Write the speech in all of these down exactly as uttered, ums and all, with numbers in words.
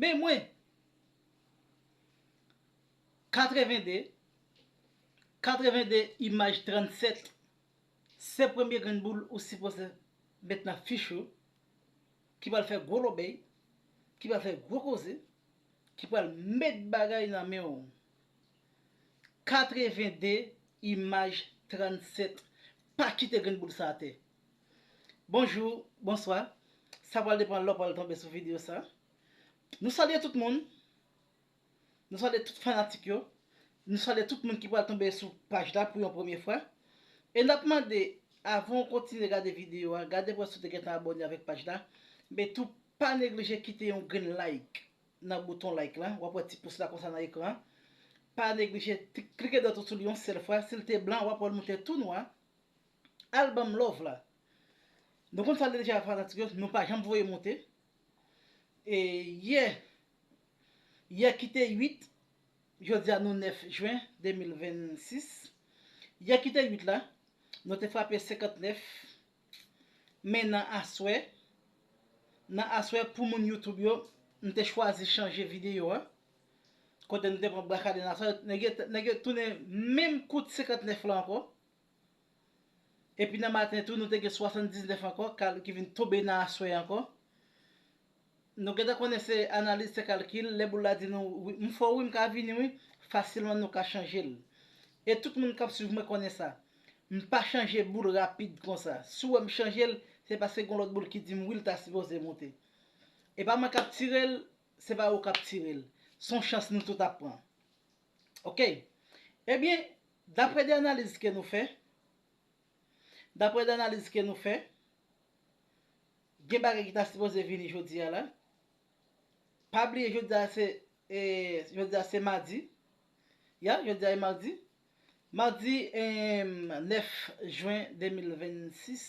Men mwen, katrevende, katrevende imaj trannsèt, se premye grenn boul ou sipoze met nan fich ou, ki pral fè gwo lòbèy, ki pral fè gwo koze, ki pral met bagay nan men w. Katrevende imaj trannsèt. Pa kite grenn boul sa atè. Bonjou, bonswa. Sa pral depann lè w pral tonbe sou videyo sa. Nou salye tout moun. Nou salye tout fanatik yo. Nou salye tout moun ki pral tonbe sou paj la pou yon premye fwa. E n ap mande, avan w kontinye gade videyo a, gade pou wè si w te gentan abòne avèk paj la. Men tou, pa neglije kite yon grenn like nan bouton like la. W ap wè ti pous la konsa nan ekran an. Pa neglije ti-, klike dwat ou sou li yon sèl fwa. Si l te blan, w ap wè l moute tou nwa. Al ban m love la. Nou konn sa deja, fanatik yo, nou pa janm voye monte. E yè, yè ki te uit, jodi a nou nèf jen de mil vennsis. Yè ki te uit la, nou te frape senkantnèf. Men nan aswè, nan aswè pou moun YouTube yo, m te chwazi chanje videyo a. Kote nou te pran brakade nan aswè, nèg yo, nèg yo tounen menm kout senkantnèf la ankò. Epi nan maten tou, nou te gen swasanndiznèf ankò, kal-, ki vin tonbe nan aswè ankò. Nou gentan konnen se analiz, se kalkil. Lè boul la di nou, wi, m fò wi, m ka vini wi, fasilman nou ka chanje l. E tout moun k ap swiv mwen konnen sa. M pa chanje boul rapid konsa. Si w wè m chanje l, se paske gen lòt boul ki di m wi, l ta sipoze monte. E pa mwen k ap tire l, se pa ou k ap tire l. Se yon chans nou tout ap pran. Oke. Ebyen, daprè de analiz ke nou fè, daprè de analiz ke nou fè, gen bagay ki ta sipoze vini jodi a la. Pa bliye jodi a se, e, jodi a se madi. Ya, jodi a e madi. Madi, em, nèf jen de mil vennsis.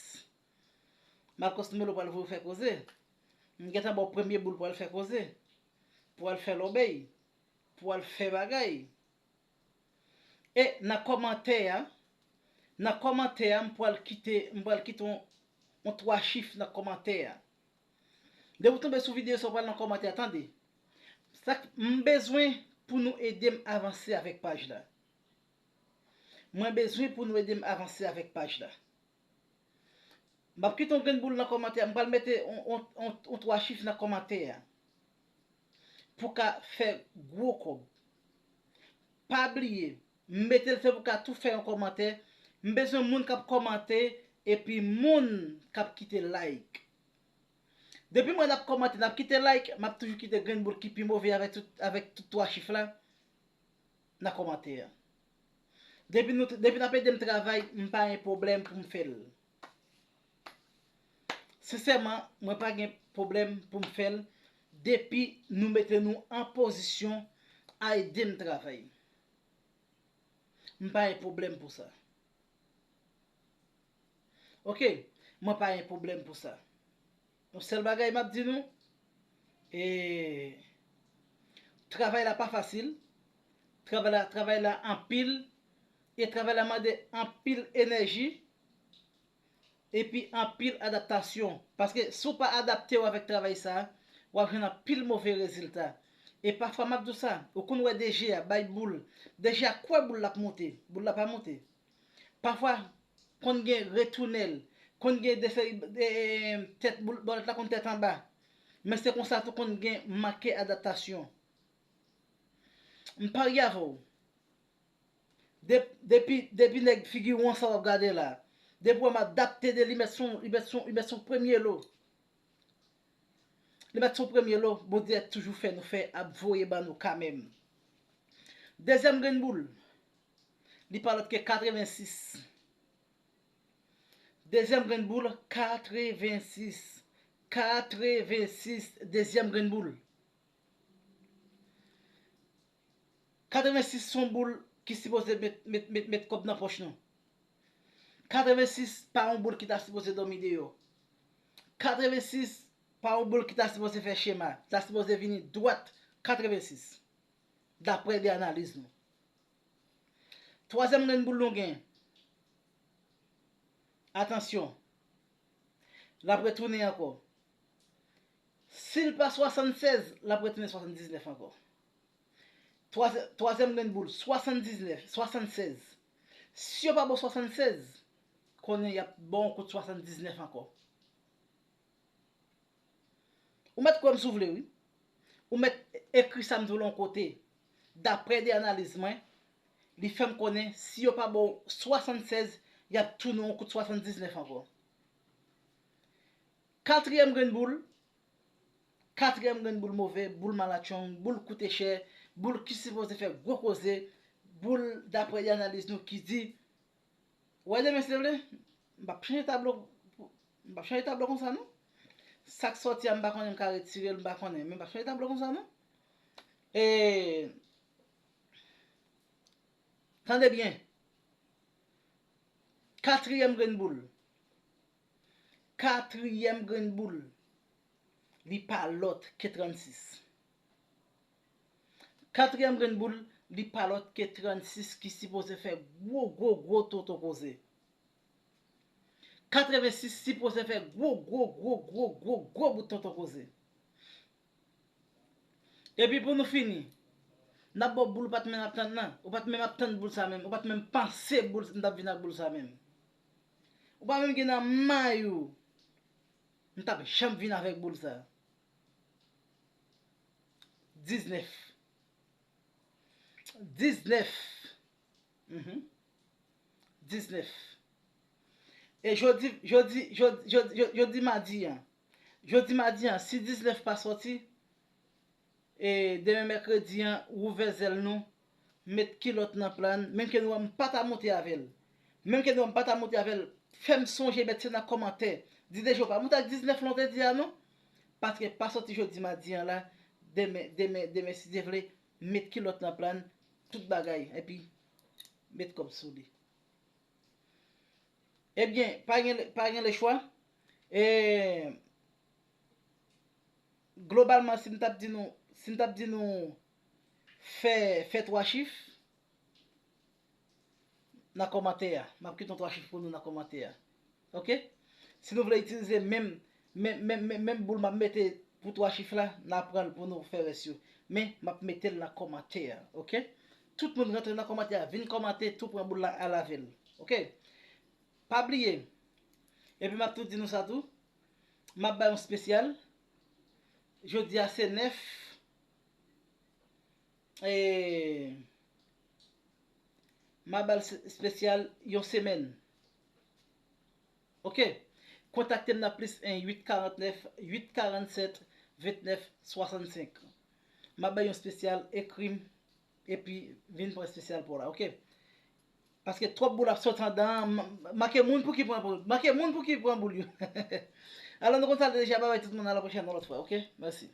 Marcos Melo pral voye fè koze. M gentan ba w premye boul pou al fè koze. Pou al fè lòbèy. Pou al fè bagay. E nan kòmantè a, nan kòmantè a, m pral kite, m pral kite yon, yon twa chif nan kòmantè a. Depi w tonbe sou videyo sa, w pral nan kòmantè a, tande. Sa k, m bezwen pou nou ede m avanse avèk paj la. Mwen bezwen pou nou ede m avanse avèk paj la. M ap kite yon grenn boul nan kòmantè a. M pral mete on, on, on, on twa chif nan kòmantè a. Pou ka fè gwo kòb. Pa bliye, m mete l se pou ka tou fè yon kòmantè. M bezwen moun k ap kòmante epi moun k ap kite like. Depi mwen n ap kòmante, n ap kite like, m ap toujou kite grenn boul ki pi move avèk tout, avèk tout twa chif la nan kòmantè a. Depi nou, depi n ap ede m travay, m pa gen pwoblèm pou m fè l. Sensèman, mwen pa gen pwoblèm pou m fè l depi nou mete nou an pozisyon a ede m travay. M pa gen pwoblèm pou sa. Oke, mwen pa gen pwoblèm pou sa. Yon sèl bagay m ap di nou, e, travay la pa fasil, travay la, travay la anpil, e travay la mande anpil enèji, epi anpil adaptasyon. Paske si w pa adapte w avèk travay sa a, w ap jwenn anpil move rezilta. E pafwa m ap di w sa, ou konn wè D J a bay boul, D J a kwè boul l ap monte, boul la pa monte. Pafwa, konn gen retounèl, konn gen de seri, e, e, tèt boul, bòlèt la konn tèt anba. Men se konsa tou konn gen manke adaptasyon. M parye avè w. De-, depi, depi nèg figi won sa w ap gade la, depi w wè m adapte de li, met son, li met son, li met son premye lo. Li met son premye lo, Bondye toujou fè nou fè, ap voye ban nou kanmenm. Dezyèm grenn boul, li pa lòt ke katrevensis. Dezyèm grenn boul, katrevensis. Katrevensis, dezyèm grenn boul. Katrevensis se yon boul ki sipoze met, met, met, met kòb nan pòch nou. Katrevensis pa yon boul ki ta sipoze dòmi deyò. Katrevensis pa yon boul ki ta sipoze fè chema, ta sipoze vini dwat katrevensis. Daprè de analiz nou. Twazyèm grenn boul nou gen. Atansyon. L ap retounen ankò. Si l pa swasannsèz, l ap retounen swasanndiznèf ankò. Twazyè-, twazyèm grenn boul, swasanndiznèf, swasannsèz. Si yo pa ba w swasannsèz, konnen y ap ba w yon kout swasanndiznèf ankò. Ou mèt kwè m si w vle, wi. Ou mèt ekri sa m di w la yon kote. Daprè de analiz mwen, li fè m konnen si yo pa ba w swasannsèz, y ap tounen yon kout swasanndiznèf ankò. Katriyèm grenn boul, katriyèm grenn boul move, boul malatchong, boul koute chè, boul ki sipoze fè gwo koze, boul daprè de analiz nou ki di, w wè demen si Dye vle, m p ap chanje tablo, m p ap chanje tablo konsa non. Sa k sòti a, m pa konnen, m ka retire l, m pa konnen, men m p ap chanje tablo konsa non. E, tande byen. Katriyèm grenn boul. Katriyèm grenn boul, li pa lòt ke trannsis. Katriyèm grenn boul, li pa lòt ke trannsis ki sipoze fè gwo, gwo, gwo tonton koze. Katrevensis sipoze fè gwo, gwo, gwo, gwo, gwo, gwo bout tonton koze. Epi pou nou fini, n ap ba w boul ou pa t menm ap tann nan. Ou pa t menm ap tann boul sa menm. Ou pa t menm panse boul, m t ap vin ak boul sa menm. Ou pa menm gen nan may ou, m t ap janm vin avèk boul sa. Diznèf. Diznèf. Mhm. Diznèf. E jodi, jodi, jodi, jodi, jodi, jodi madi an. Jodi madi an, si diznèf pa sòti, e demen mèkredi an, wouvè zèl nou, met kilòt nan pla n, menm ke nou wè m pa ta monte avè l. Menm ke nou wè m pa ta monte avè l, fè m sonje, mete nan kòmantè. Di deja w pa monte ak diznèf lan w te di a non. Paske pa sòti jodi madi an la, demen, demen, demen, si Dye vle, met kilòt nan pla n, tout bagay, epi met kòb sou li. Ebyen, pa gen, pa gen lechwa. E, globalman, si m t ap di nou, si m t ap di nou fè, fè twa chif nan kòmantè a, m ap kite yon twa chif pou nou nan kòmantè a. Oke? Si nou vle itilize menm, menm, menm, menm, menm boul m ap mete pou twa chif la, n a pran l pou nou fè rès yo. Men, m ap mete l nan kòmantè a. Oke? Tout moun rantre nan kòmantè a, vin kòmante, tou pran boul la, al avè l. Oke? Pa bliye. Epi m ap tou di nou sa tou. M ap bay yon espesyal. Jodi a se nèf. E, m ap bay l espesyal yon semèn. Oke? Kontakte m nan plis en uit karant nèf, uit karant sèt, vennèf, swasannsenk. M ap bay yon espesyal, ekri m, epi vin pran espesyal pa w la, oke? Paske twòp boul ap sòti anndan an, m-, make moun pou ki pran boul. Make moun pou ki pran boul yo. Alò, nou konn sa deja, babay tout moun, a la pwochèn, yon lòt fwa, oke? Mèsi.